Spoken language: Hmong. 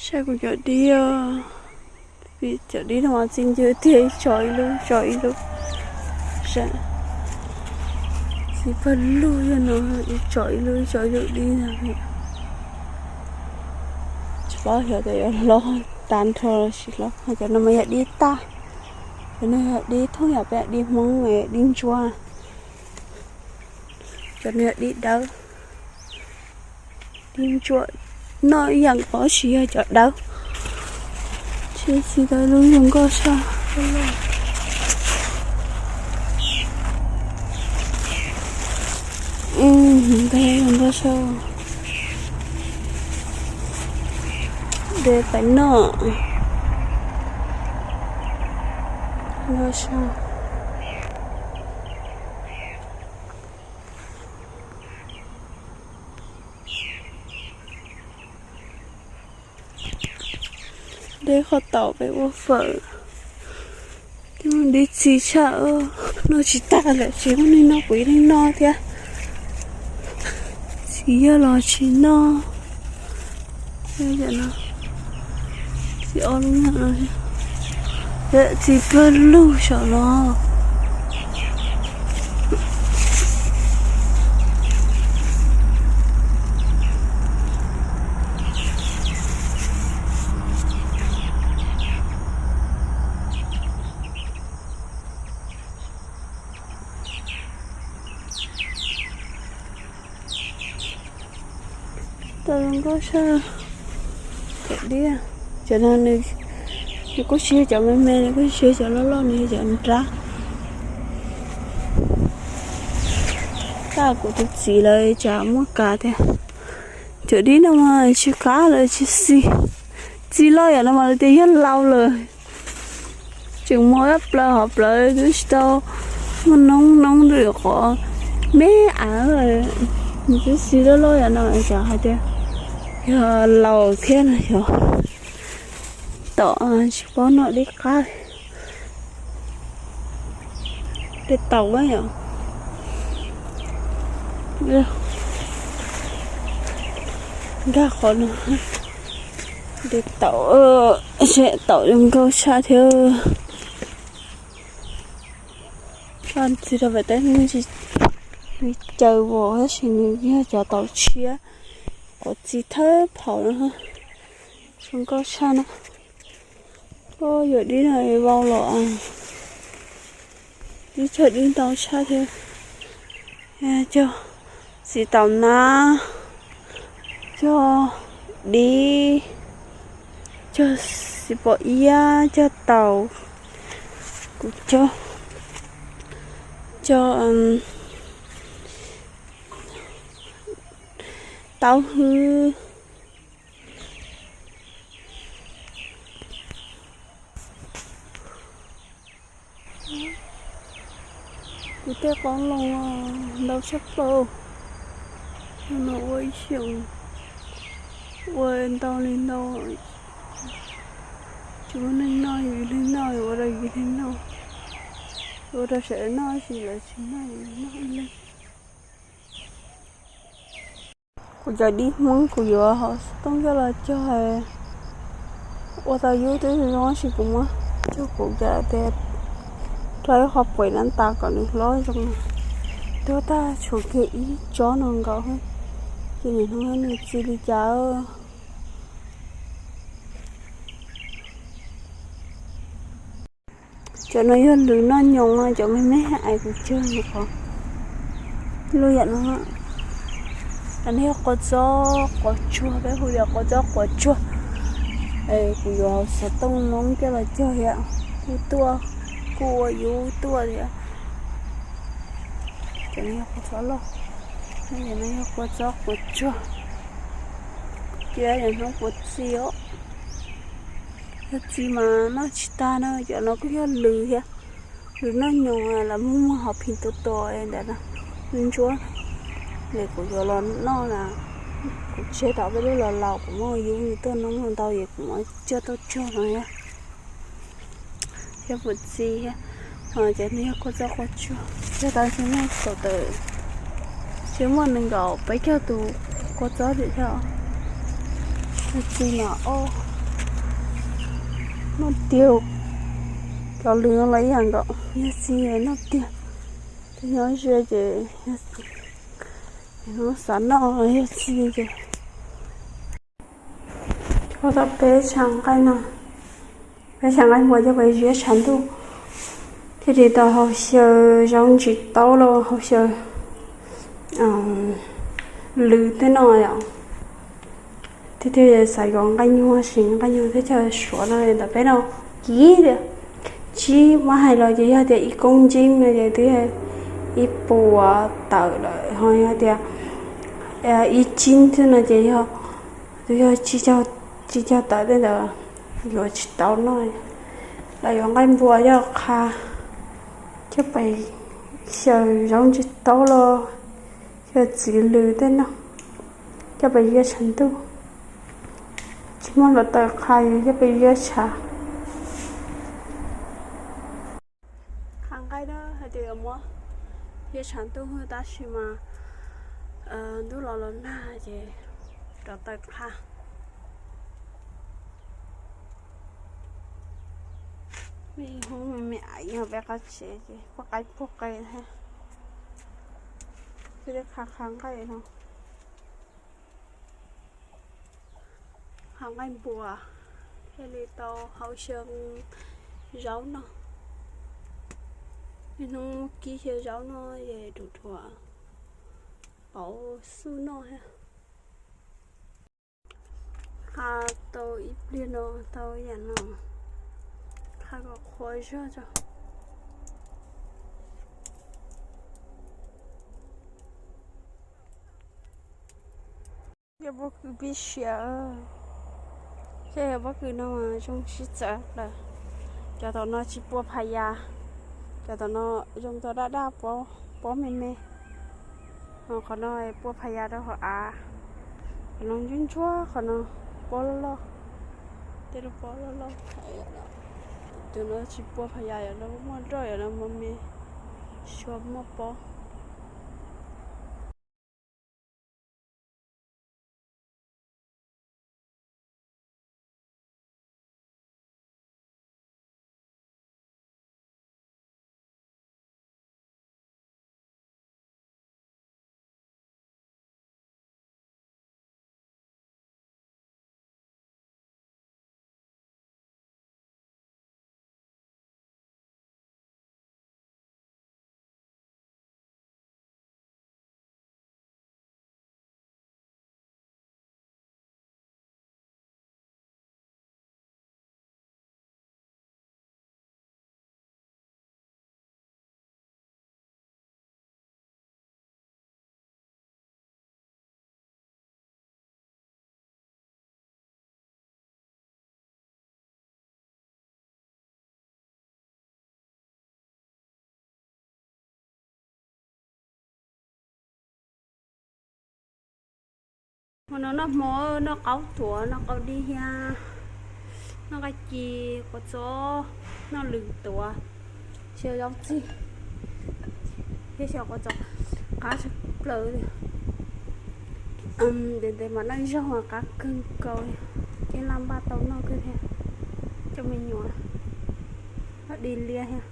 Saib kuv cov dib, vim cov dib no mas txi ncw tiag, ib tsom ib lub tsom ib lub. Saib, txi pawg lug yog no, ib tsom ib lub ib tsom ib lub dib no. Tsis paub xyov tias yuav hlob tag nrho los tsis hlob. Cov no mas yog dib tag, cov no yog dib thoob yam peb dib Hmoob, dib ntsuab. Cov no yog dib dawb, dib ntsuab, noj ib yam nkaus tab sis yog cov dawb. Tsis txi tau lub zoo nkauj saj. Zoo nkauj saj. De pais noj. Nkauj saj. De qhov taum peb ua fawm. Dib txi tshaj, noj tsis tag lawm, tsis muaj neeg noj, kuv ib leeg noj thiab. Txiv yawg los tsis noj. Txiv ob lub no, txiv pawg lug saum no. Tau zoo nkauj saj. Cov dib, cov no nws kuj tsis yog cov me me, nws kuj tsis yog cov loj loj, nws yog cov nrab. Tab kuv tus txiv lawv tsam muab kav tiag. Cov dib no mas tsis qab lawv tsis txi. Txi loj yam no mas lawv tias yog laus lawm. Tseem muaj plaws hov plaws twb tsis tau muaj noob, noob nws qhov me av, nws twb txi loj loj yam no xyov hais tias yog laus thiab no xyov. Tom tsis paub noj dib qab. De taum yom. Nkag qhov no. De taum, seb taum zoo nkauj saj thiab. Txi rau pem teb, nws caws vos tab sis nws yog cov taum tshiab, qhov txi thawb phaum no. Zoo nkauj saj na. Yuav dib no vau los, dib cog dib ntau tshaj thiab. Cog txiv taum nab, cog dib, cog txiv pom iab, cog taum, kuv cog, cog taub hwb. Kuv tej qoob loo ntau tshaj plaws. No ua ib xyoos ua ntau li ntau, tsis muaj neeg noj, yus ib leeg noj, ua rau yus ib leeg noj, ua rau sawv daws noj, tsis lawv tsis noj, yus noj ib leeg. Kuv cov dib Hmoob kuv yuav hauv xov tooj coj los cog, ua tau yub twb zoo zoo tab sis kuv muab cog kuv cov tias rau ib qho pem na tas kom nws hlob zoo. Tuag tag tshuav kiag ib tsob no nkaus, ces nim no nws txi li cas. Cov no yog lwm noj nyoos, cov me me es kuv cog qhov lub yam no. Cov no yog qua txob quav tsuag, peb hu tias qua txob quav tsuag. Kuv yuav xov tooj noob coj los cog thiab, kuj tuaj, kuj ua yub tuaj thiab. Cov no yog qua txob loj, cov no yog qua txob quav tsuag. Cia yog hnub puav txi os. Yog txi mas noj tsis tag na, cov no kuj yog lwm thiab. Lwm noj nyoos, lawv muag muag hauv phim tua tua ntawd na, lub ntsuab. Es kuv yuav los noj na, kuv tseg tau peb lub los laus, kuv muab yub tuaj noob ntau es kuv muab coj tuaj cog no thiab. Thiab puav txi thiab. Ho cov no yog qua txob qua tsuag, cog tau ntshe muaj kaum tawm, ntshe muaj nees nkaum peb caug tus qua txob thiab thiab. Puav txi mas ob, Noj tiag, cov lwm no los ib yam nkaus, yog txiv noj tiag. Tus nyob ze ces xav noj, yog txiv ces. Coj tau peb tshav nqaij no, peb tshav nqaij npua coj pais ziab tshav ntuj, thiaj li tau hau xyaw zaub ntsis taub los hau xyaw lwm tej no yom. Thiab thiaj xav yuav nqaij nyuag, sis nqaij nyuag thiab coj suav no ntawm peb no kiv tias, tsib, muab hais los ces yog tias ib koob ntseeb no ces twb yog ib puas tawm lawm, ho yog tias ib tsib xwb no ces yog, twb yog tsib caug tawm tej ntawd, yuav tsis tau noj. Los yuav nqaij npua coj qha, coj pais xyaw zaub ntsis taub los xyaw txiv lwm tej no, coj pais ziab tshav ntuj. Tsis muaj hluav taws qha, yuav coj pais ziab tshav. Qha nqaij na, hais tias yuav muab ziab tshav ntuj, tab sis mas ntub los los nag ces rov taws qha. Hu me me aiv yog peb qab tsev ces puag qaib puag qe thiab. Qha qha nqaij no, qha nqaij npua thiaj li tau hau xyaw zaub noj. Niaj hnub kib xyaw zaub noj es ruam ruam pauv xub noj thiab. Qha tau ib pliag no tau yam no, qha kom qhuav zog tso. Yog pob kws pib siav, yog pob kws no mas zoo sib txawv lawm. Cov tom no tsis pua phas yas, cov tom no zoo tau daj daj, pob me me. Qhov no pua phas yas rau hauv av, qhov no ntsuab ntsuab, qhov no pob loj loj, tej lub pob loj loj. Cov no tsis pua phas yas, yog no muaj roj, yog no me me, tsis tshua muaj pob. Hmo no noj hmo, noj qaub tuav, noj qaub dib thiab noj nqaij ci, quav txob, noj lwm tuav, xyaw zaub txig thiab xyaw quav txob, qab tshaj plaws. Ntev ntev mas noj ib zaug mas qab kawg nkaus li, thiab laj npaj tau noj kawg thiab. Coj me nyuam, noj di liab thiab.